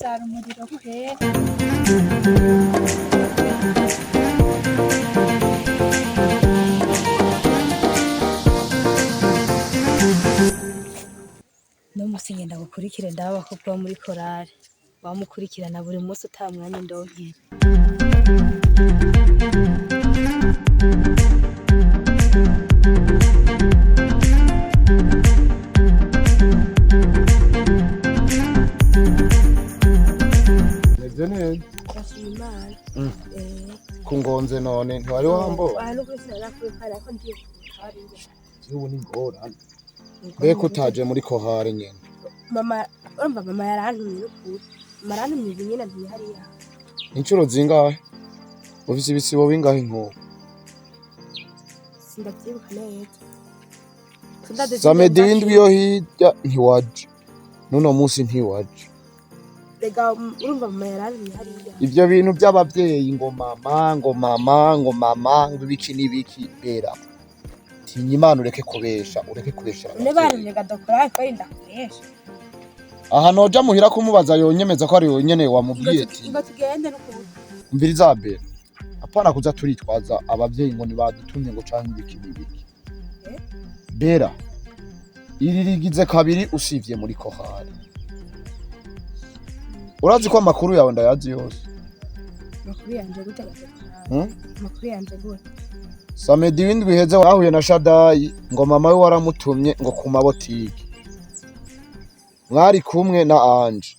Vyara umuriro kwera. No musi ngenda gukurikire ndaba abakobwa bo muri korale bamukurikirana buri munsi ata mwanya ndonkera. Meze neza. Ndashima Imana. Kungonze none ntiwari wambona. Aha nuko sinarakwikara ko ngiye hariya. Ubu ni ingorane. Mbega utaje muri kohare nyene? Mama, urumva mama yarantumye n'ukuri. Mama arantumye ibi nyene ntumye hariya. Inshuro zingahe? Ufise ibisibo bingahe nk'ubu? Sindavyibuka neza. Samedi w'indwi yo hirya ntiwaje. N'uno munsi ntiwaje. Rega urumva mama yarantumye hariya. Ivyo bintu by'abavyeyi ngo mama, ngo mama, ngo mama, ngo ibiki n'ibiki bera. Tinya Imana ureke kubesha, ureke kubeshera None abavyeyi. bantumye gadokora ko ndakoresha. Aha noja muhira kumubaza yonyemeza ko ari yonyene wamubwiye ati Ngo tugende n'ukuri. umviriza Bera. Apana kuza turitwaza abavyeyi ngo ntibadutumye ngo canke ibiki n'ibiki. Bera, iri rigize kabiri usivye muri kohari. Urazi ko amakuru yawe ndayazi yose. Amakuru yanje gute gadokora? Hmm? Amakuru yanje gute? Samedi w'indwi iheze wahuye na Shadayi ngo mama we waramutumye ngo ku mabotike. Mwari kumwe na Anje.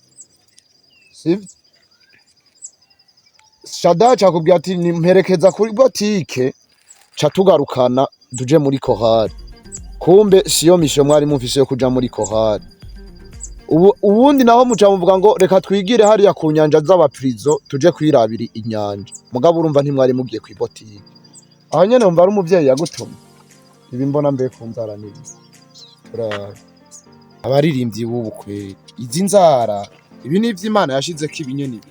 Sivyo? Shadayi acakubwira ati nimperekeza kuri botike ca tugarukana tuje muri kohari. Kumbe siyo misho mwari mufise yo kuja muri kohari. Ubu ubundi naho muca muvuga ngo reka twigire hariya ku nyanja z'abaprizo tuje kwirabira inyanja. Mugabo urumva ntimwari mugiye kw'ibotike. Aho nyene wumva ari umuvyeyi yagutumye. Ibi mbona mbe ku nzara nibi. Turaba. Abaririmbyi b'ubu kweri. Izi nzara ibi ni ivy'Imana yashizeko ibinyoni ibi.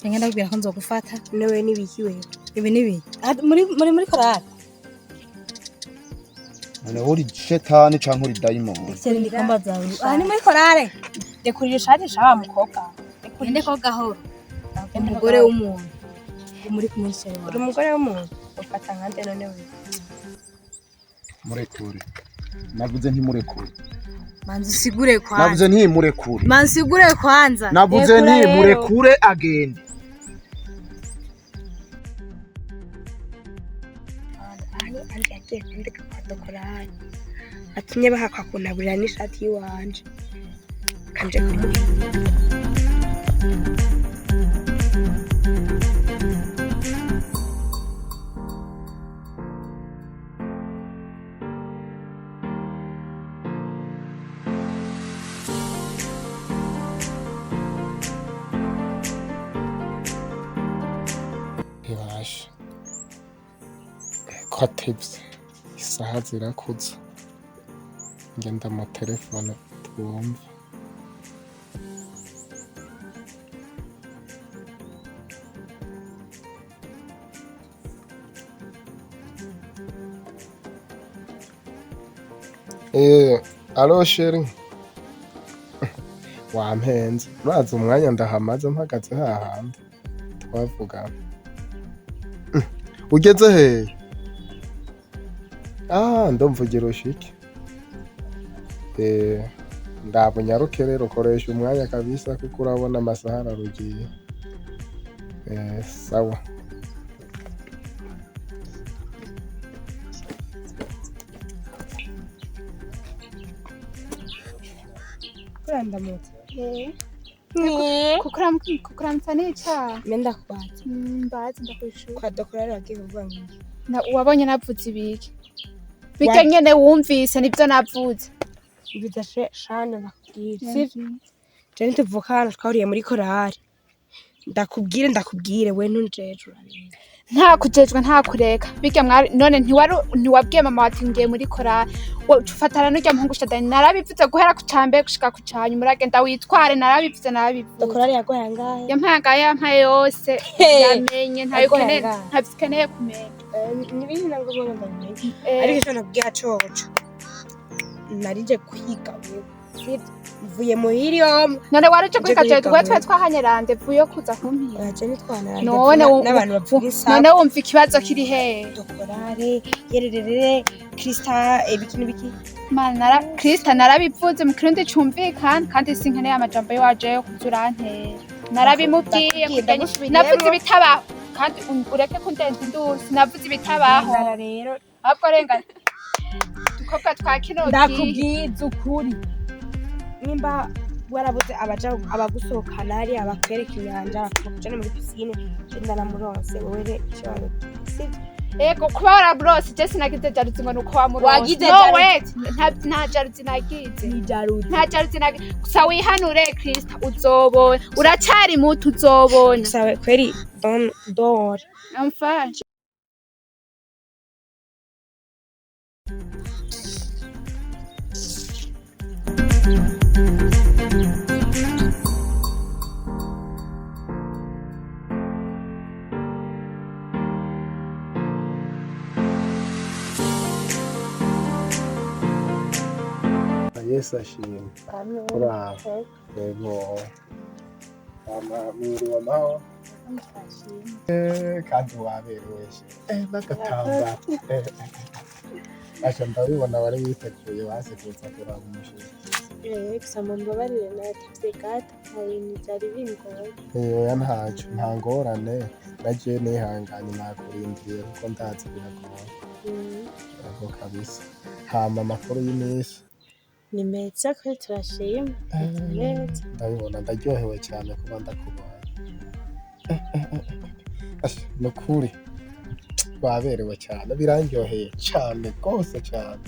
Ngenda ndakubwira ko nzogufata. Newe n'ibiki wewe? Ibi ni biki? Ah, muri korale. None uri shetani canke uri dayimoni? Seri ndiko mbaza. Aha ni muri korale. Rekurira ishati sha wa mukobwa. Ngende ko gahoro. Umugore w'umuntu. Muri kumwe n'iseri wawe. Uri umugore w'umuntu. Ufata nkande none wewe. Murekure. Navuze ntimurekure. Manzi usigure kwanza. Navuze ntimurekure. Manzi usigure kwanza. Navuze Rekura rero. ntimurekure agende. Ahani anje yagiye kundeka kwa dokorani. Atumye bahakwa kuntaburira n'ishati y'iwanje. Kanje kumubwira. Ntibasha ko atevye, isaha zirakuze, ngenda mu telefone twumve. Alo chérie, wampenze, urazi umwanya ndahamaze mpagaze hahandi twavugana. Ugeze hehe? Ah, ndumva ugira ushike. Eh, ndaba unyaruke rero koresha umwanya kabisa kuko urabona amasaha ararugiye. Eh, sawa. Kurandamutse. Kukuramutsa ni icaha. Mbe ndakubaza. Mbazi ndakwishura. Kwa dokorani wagiye kuvuga ngo iki? Wabonye navuze ibiki? Birya nyene wumvise nivyo navuze. Mbiza shana ndakubwire. Sivyo? Je ntituvuka hano twahuriye muri korali. Ndakubwire ndakubwire we ntunjeje urabizi. Nta kujejwe nta kureka. Birya mwari none ntiwari ntiwabwiye mama wati ngiye muri korali. Uca ufatana n'urya muhungu Shadani narabivuze guhera ku cambere gushika ku canyuma uragenda witware narabivuze narabivuze. Dokorani yaguhaye angahe? Yampaye angahe yampaye yose. Yamenye ntayo Yaguhaye ukeneye angahe? ntavyo ukeneye kumenya. Nibindi nabwo mbona ndabimenye. Ariko ico nakubwira coco. Narije kwiga wewe. Sivyo, mvuye muhira iyo. None waruje Nje kwiga guhiga jewe twe wewe. Twahanye rendez-vous yo kuza kumpiga. Waje nitwana. None n'abantu bavuga isaha. None wumva ikibazo kiri hehe? Korale yererere Krista ibiki n'ibiki. Mana nara Krista narabivuze mu kirundi cumvikana, kandi sinkeneye amajambo yiwaje yo kuza urantera. Narabimubwiye. Ndakubwiye, Kugenya ndagusubiriyemwo. navuze ibitabaho, kandi ureke kundenza induru. Sinavuze ibitabaho. Ngara rero. Ahubwo rengana dukobwa twa kino gihe. Ndakubwiza ukuri, nimba warabuze abaja abagusohokana hariya bakwereka inyanja, bakujana muri piscine, je ndanamuronse. Wewe re ico sivyo? Ego, kuba waraburose, je sinagize jalousie ngo nuko wamuronse. Wagize No. Jalousie. Wait, nta jalousie nagize. Ni jalousie. Nta jalousie nagize. Gusa wihanure Krista, uzobona, uracari muto, uzobona. Gusa kweri don dore. I'm fine. Yesu ashimwe. Uraho? Yego. Mama, mwiriwe amahoro? Kandi waberewe she. N'agatambara. Asha, ndabibona wari witeguye wasekuza kuraba umushinga. Gusa mumbabarire natevye gato, hari ibintu vyari bingoye. Oya, ntaco, nta ngorane. Naje nihanganye nakurindiriye kuko ndazi biragoye. Yego kabisa. Hama amakuru y'iminsi? Ni meza kweri, turashima. Neza. Ndabibona, ndaryohewe cyane kuba ndakubonye. Asha, ni ukuri waberewe cyane, birandyoheye cyane rwose cyane.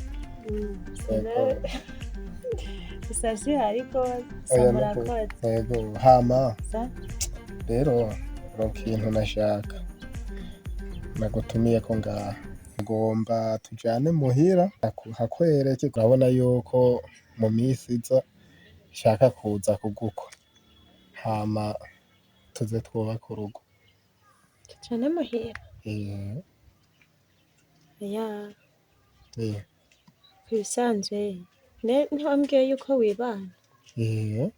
Yego. Gusa sihari rwose gusa. Oya, ni ukuri. Murakoze. Yego, hama Sa? rero uri kintu nashaka nagutumiye ko ngaha ngomba tujane muhira hakwereke. Urabona yuko mu minsi iza nshaka kuza kugukwa, hama tuze twubake urugo. Tujane muhira? Eh. Ya. Eh. Kubisanzwe ntiwambwiye yuko wibana? Eh.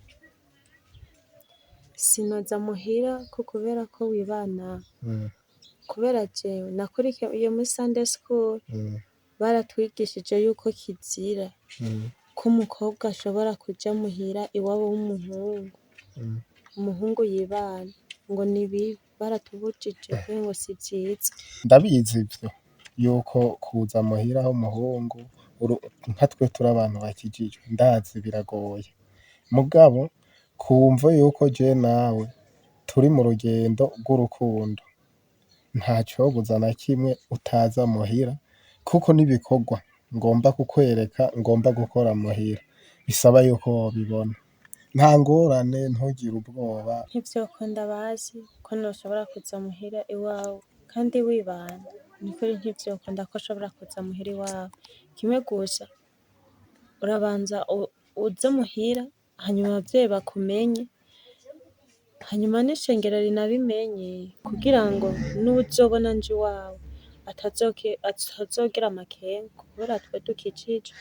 Sinoza muhira ko kubera ko wibana, kubera jewe nakurikiye muri Sunday school, baratwigishije yuko kizira ko umukobwa ashobora kuja muhira iwabo w'umuhungu, umuhungu yibana, ngo ni bibi, baratubujije kubera ngo si vyiza. Ndabizi ivyo yuko kuza muhira aho umuhungu nka twe turi abantu bakijijwe, ndazi biragoye, mugabo kumva yuko je nawe turi mu rugendo rw'urukundo, ntacobuza na kimwe utaza muhira, kuko n'ibikorwa ngomba kukwereka ngomba gukora muhira bisaba yuko wobibona. Nta ngorane, ntugire ubwoba. Ntivyokunda bazi ko noshobora kuza muhira iwawe kandi wibana. Nikuri ntivyokunda ko ushobora kuza muhira iwawe. Kimwe gusa, urabanza uze muhira, hanyuma abavyeyi bakumenye, hanyuma n'ishengero rinabimenye, kugira ngo n'uwuzobona nje iwawe atazogira amakenga, kubera twe dukijijwe.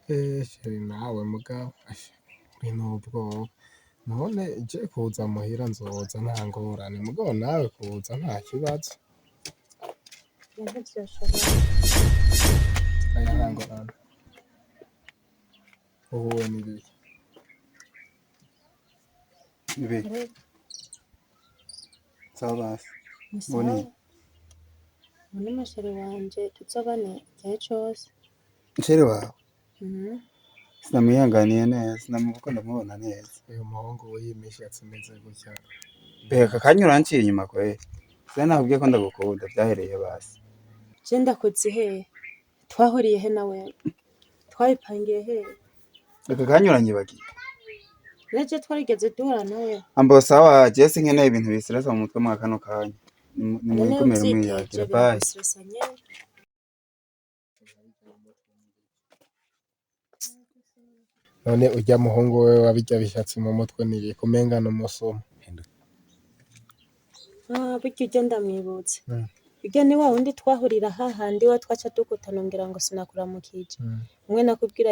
Chérie, nawe mugabo asha uri n'ubwoba. None je kuza muhira nzoza, nta ngorane, mugabo nawe kuza nta kibazo. Ntivyoshoboka. Oya, nta ngorane. Uhuwe n'ibiki? Ibi sawa basi. Ni Mboni. sawa. Ubu ni chéri wanje tuzobana igihe cose. Chéri wawe? Mhm. Sinamwihanganiye neza, sinamuvuga, ndamubona neza. Uyu muhungu w'iyi mishatsi imeze gutya. Beka kanya uranciye inyuma kweri. Sinari nakubwiye ko ndagukunda, vyahereye basi. Je ndakuzi hehe? Twahuriye he nawe? Twabipangiye hehe? Aka kanya uranyibagiye. Neje twarigeze duhura nawe? Ambo sawa, je sinkeneye ibintu bistressa mu mutwe mwa kano kanya. None Nimwigumire uvyiteje mwiyagira. Bye. biragustressa nyene. None urya muhungu wewe wabirya bishatsi mu mutwe nibiki? Umenga n'umusuma. Ah, burya urya ndamwibutse. Urya ni wa wundi twahurira hahandi wa twaca dukutana ngira ngo sinakuramukije. Umwe nakubwira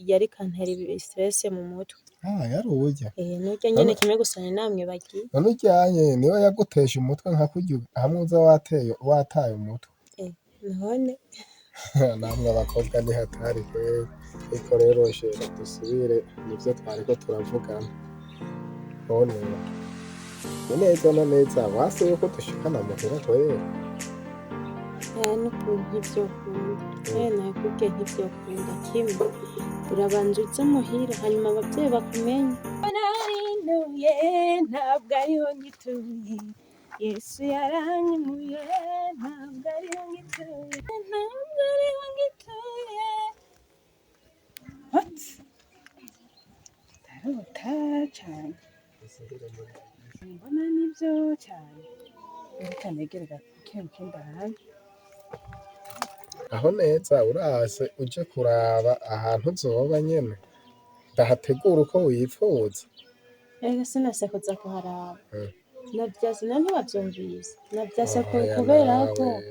yari kantera stress mu mutwe. Ah, yari urya. Eh, nurya nyene kimwe gusa ni namwe bagiye. None uryanye niwe yagutesha umutwe nka kurya hamwe uza wateye wataye umutwe. Eh, none Namwe abakobwa ni hatari kweri. Ariko rero shera dusubire nivyo twariko turavugana. None ni neza na neza wase yuko dushikana muhira kweri. Aya n'ukuntu ntivyokunda. Eh, nakubwiye ntivyokunda kimwe. Urabanza uze muhira hanyuma abavyeyi bakumenye. Narinuye ntabwo ariho ngituye, Yesu yaranyimuye ntabwo ariho ngituye, ntabwo ariho ngituye. What? Ndarota cane, mbona nivyo cane, reka negere bukebuke ndabe. Aho neza urase uje kuraba ahantu uzoba nyene ndahategura uko wifuza. Ega sinase kuza kuharaba. Navyase na ntiwavyumvise. Navyase Oya kubera ko nawe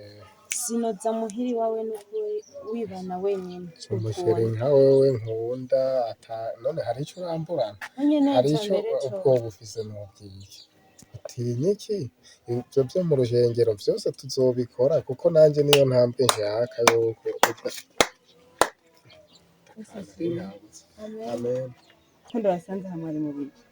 sinoza muhira iwawe n'ukuri wibana wenyene. Umusheri nka wewe nkunda ata none hari ico uramburana, Nyene hari ico mbere co. Ubwoba ufise n'ubwiki? Utinya iki? Ivyo vyo mu rushengero vyose tuzobikora kuko nanje niyo ntambwe nshaka yuko uja. Amen. Ko ndabasanze aha mwari mu biki?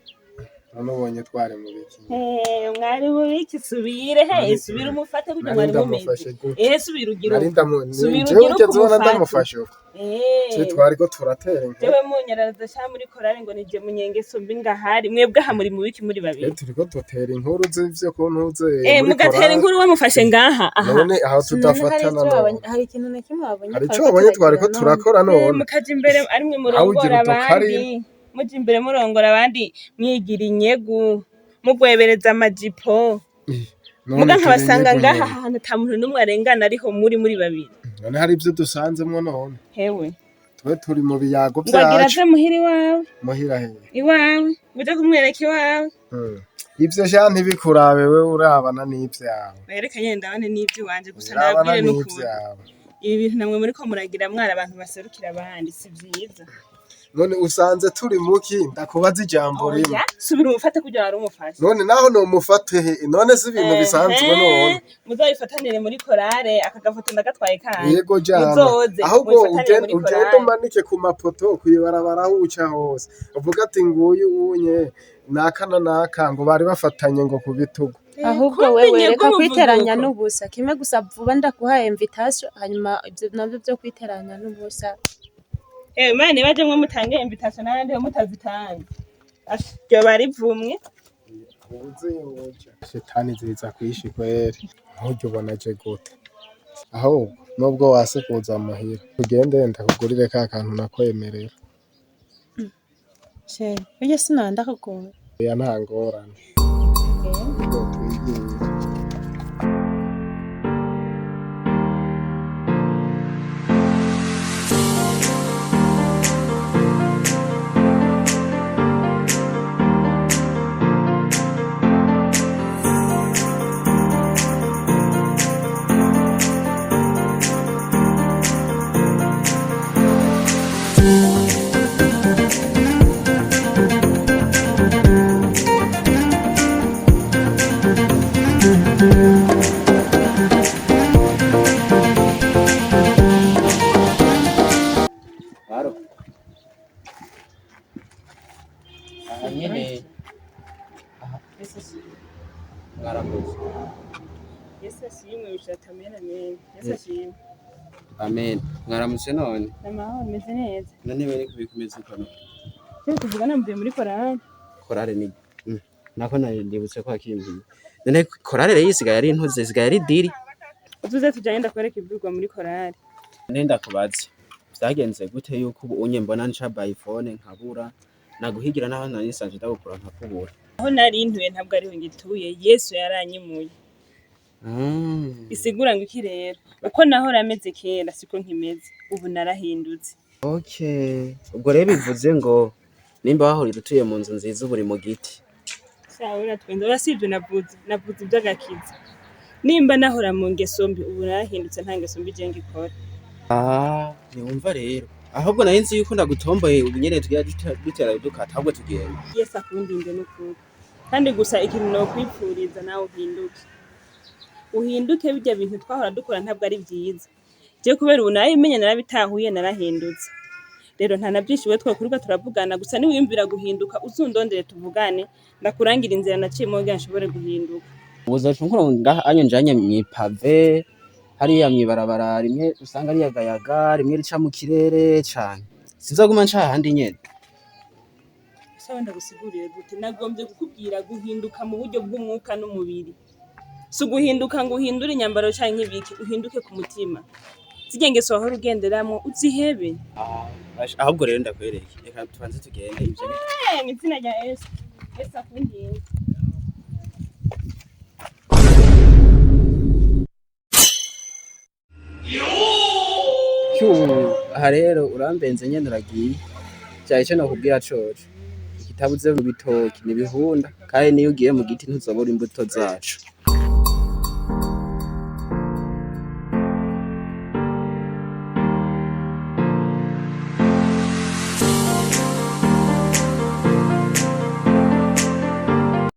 None ubonye twari mu biki? Eh, mwari mu biki? Subire he, subire umufate burya Nari mwari mumeze. ndamufashe gute? Eh, subira ugira Nari uko. ndamu Subira jewe ugire uko ugeze ubona umufate. Ndamufashe uko je Eh, twariko turatera inkuru. Jewe munyararaza sha muri korari ngo nije munyengeso mbi ngahari, mwebwe aha muri mu biki muri babiri? Turiko dutera inkuru z'ivyo kuntuze Eh, muri mugatera korari. inkuru wamufashe ngaha aha. None aho None hari tudafatana ico wabonye, none hari ikintu na kimwe wabonye hari ico twariko wabonye twariko turagira none. turakora Eh, none mukaja imbere ari mwe nawe ugira murongora udukarira. abandi, muja imbere murongora abandi, mwigira inyegu, mugwebereza amajipo. Ih, none Muga turi nkabasanga inyegu ngaha nyene. ahantu ata muntu n'umwe arengana ariho muri babiri. None hari ivyo dusanzemwo none? Hewe. Twe turi mu biyago Ngo agira vyacu. aze muhira iwawe, Muhira hehe? Iwawe, uje kumwereka iwawe. Ivyo sha ntibikurabe, wewe urabana n'ivyawe. Bereka nyene ndabane n'ivy'iwanje gusa Urabana ndababwire n'ukuri. n'ivyawe. Ibi bintu namwe muriko muragira mwari abantu baserukira abandi si vyiza. None usanze turi muki? Ndakubaza ijambo rimwe. Oya, subira umufate kugira wari umufashe. None naho nomufate he? None si ibintu bisanzwe none? Muzabifatanire muri korale, aka gafoto ndagatwaye kandi. Yego jana. Muzoze Ahubwo mubifatanire muri ugende korale. umanike ku mapoto kw'ibarabara aho uca hose uvuga ati nguyu unye naka na naka ngo bari bafatanye ngo ku bitugu. Ahubwo Kumbe wewe nyebwe reka muvuga kwiteranya uko. n'ubusa. Kimwe gusa vuba ndaguhaye invitation hanyuma ivyo navyo vyo kwiteranya n'ubusa. Eh, Imana ibaje mwe mutange invitation n'abandi bo mutazitanze. Asha, ryoba rivumwe. Ubuzinguja shetani ziza kwishi kweri, nturya ubona aje gute? Ahubwo nubwo wase kuza muhira, tugende ndakugurire ka kantu nakwemerera. Chere, burya sinaba ndakugora. Oya, nta ngorane. Ngo twigire. Haro. Aha nyene mwarakoze. Yesu ashimwe bishata amen amen. Yesu ashimwe. Amen. Mwaramutse none. Amahoro, meze neza. None bene kubikomeza uko no. Turi kuvugana mvuye muri korale. Korale ni nako nari ndibutse ko hakimbiye. None korale rero isigaye ari intuze, isigaye ari diri. Utuze tujanye ndakwereka ibivugwa muri korale. None ndakubaze. Vyagenze gute yuko ubu unye mbona nca by phone nkabura naguhigira naho nari nsanzwe ndagukura nkakubura. Aho nari ntuye ntabwo ariho ngituye, Yesu yaranyimuye. Bisigura ngo iki rero? Uko nahora ameze kera siko nkimeze, ubu narahindutse. Okay. Ubwo rero bivuze ngo nimba wahorira utuye mu nzu nziza ubu uri mu giti. Sawa, uratwenza, oya si ivyo navuze, navuze ivy'agakiza. Nimba nahora mu ngeso mbi, ubu narahindutse, nta ngeso mbi je ngikora. Ah, ntiwumva rero, ahubwo nari nzi yuko ndagutomboye, ubu nyene tugira dutera dukata, ahubwo tugenda. Yesu akundinde n'ukuri. Kandi gusa ikintu nokwipfuriza, nawe uhinduke, uhinduke. Birya bintu twahora dukora ntabwo ari vyiza. Je kubera ubu narabimenye, narabitahuye, narahindutse. Rero nta na vyinshi we twokurirwa turavugana. Gusa niwiyumvira guhinduka, uzundondere tuvugane, ndakurangira inzira naciyemo kugira nshobore guhinduka. Uzoca unkura ngaha anye njanye mw'ipave hariya mw'ibarabara rimwe usanga riyagayaga, rimwe rica mu kirere cane, sinzoguma nca hahandi nyene. Sawa, ndagusigurire gute? Nagombye kukubwira guhinduka mu buryo bw'umwuka n'umubiri, si uguhinduka ngo uhindure inyambaro canke ibiki. Uhinduke ku mutima, zirya ngeso wahora ugenderamwo uzihebe. Ahubwo rero ndakwereke, reka tubanze tugende ivyo. Eh, mw'izina rya Yesu, Yesu akundinde. Aha rero urambenze nyene, uragiye vyari ico nokubwira coco: ikitabuze mu bitoki n'ibihunda, kandi niyo ugiye mu giti ntuzobura imbuto zaco.